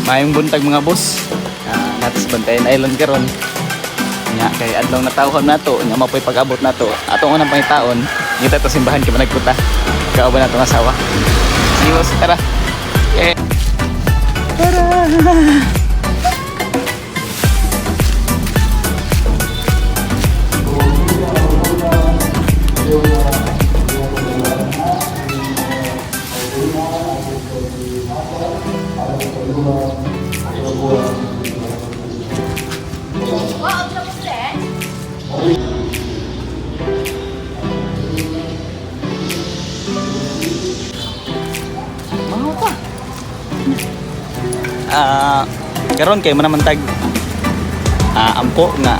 Maayong buntag, mga boss. Naa ta sa Bantayan Island karon. Nya kay adlaw na tawhan nato, nya mao po'y pag-abot nato. Atong unang pangitaon, ngita ta simbahan kay managkuta. Kauban natong asawa. Sige, boss, tara. Eh. Tara. Mahaw pa. Karon kay manaman tag ampo nga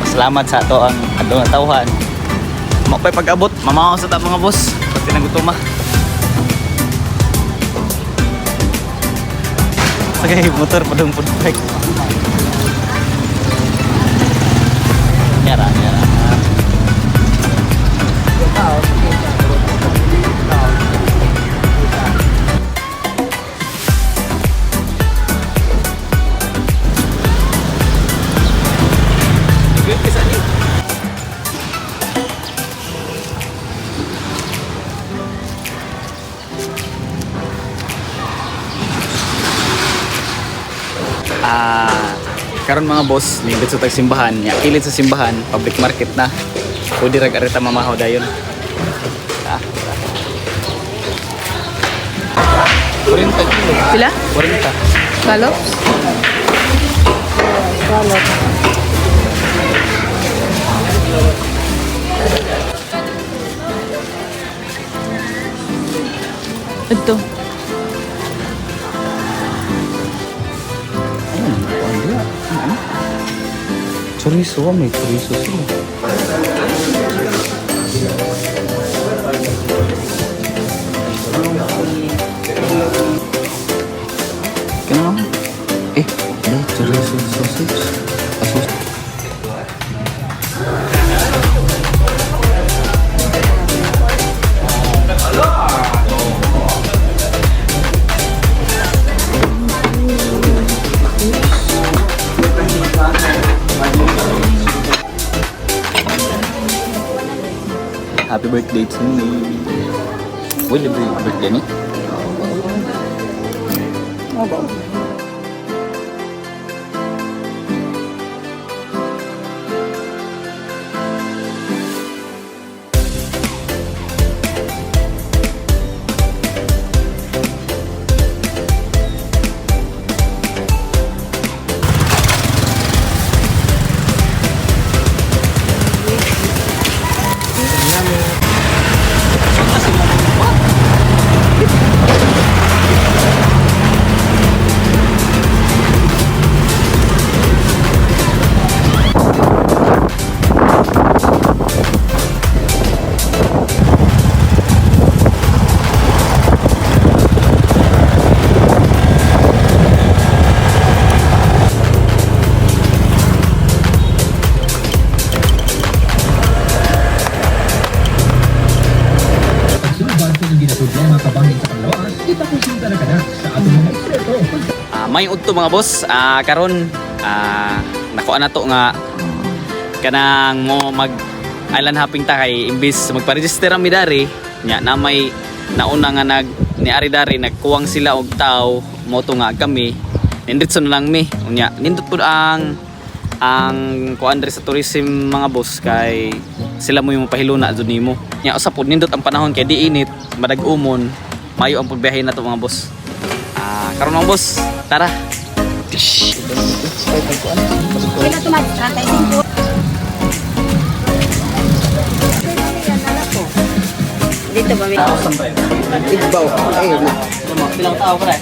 pasalamat sa ato ang adlaw na tawhan. Mao pa'y pag-abot, mamaw sa ta, mga boss. Pag tinagutuma. Sakay motor padung food bike. Nyara, nyara. Good ka sa ni. Karon, mga boss, nindot sa tagsimbahan, nya kilid sa simbahan, public market na. Pwede ra arita mamahaw dayon. Ah. 40 kilo. Pila? 40. Scallops? Scallop. Ito. Ayun, ano? Ano? Chorizo, may chorizo sila. Kaya eh, may chorizo sausage. Ah, sausage. Happy birthday to me. Uy, libre birthday ni? Pagsulbad kung hindi na problema kabangin sa panglawas, ipakonsulta na ka na sa atong mga eksperto. May udto, mga boss, karon nakuha na to nga kanang mo mag island hopping ta kay imbis magpa-register ang midari nya na may nauna nga nag ni ari dari nagkuwang sila og tao mo to nga kami ninditso na lang mi. Unya nindot pud ang kuan diri sa tourism, mga boss, kay sila mo yung pahiluna jud nimo. Nya usa pud nindot ang panahon kay di init, madag-umon, mayo ang pagbiyahe na to, mga boss. Karon, mga boss, tara. Kailan ito mag 35? Dito ba may Igbaw. Ayun na. Ilang tao pre?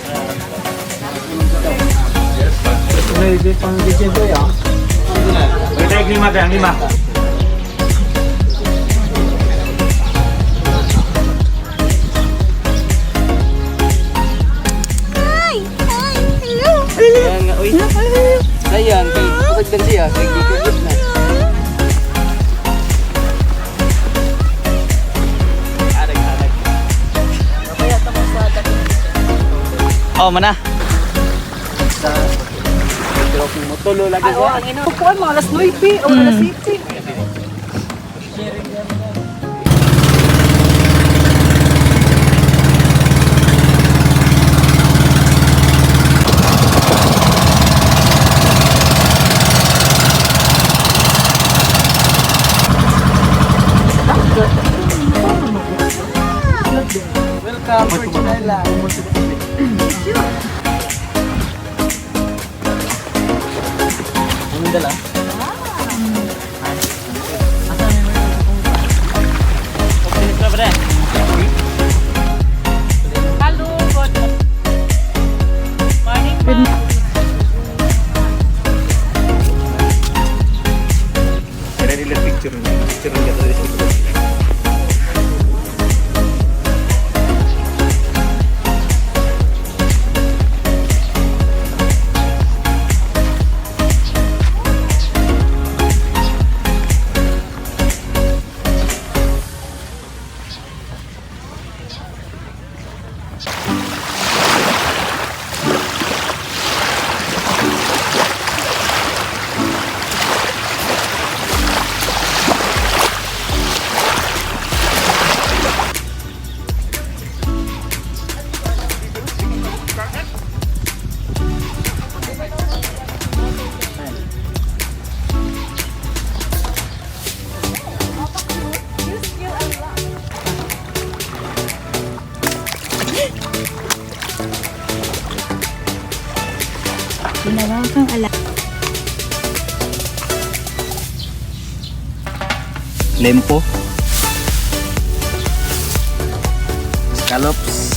Lima, lima. Kaya nga, uy. Dayan, kay pasagdan siya, kay gigigit na. Arag, arag. Oh, mana. Kuan mga alas 9 o alas 7. Welcome to Island. Anong dala? Hello, good morning, ma'am. Ginawa kang ala. Lempo. Scallops.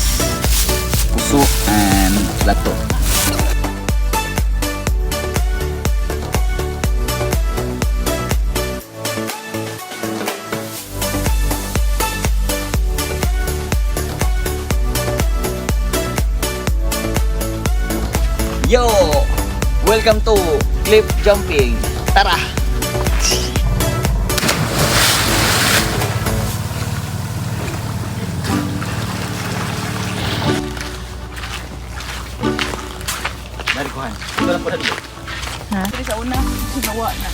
Puso and lato. Yo! Welcome to cliff jumping. Tara! Dari kuhan. Ito lang po na dito. Dili sa una, sinawa na.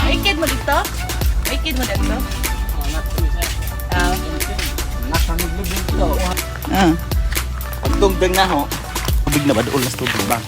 May kid mo dito? May kid mo dito? Ah. Ah. Pagtungdang na ho. Tubig na ba? Doon las tubig ba?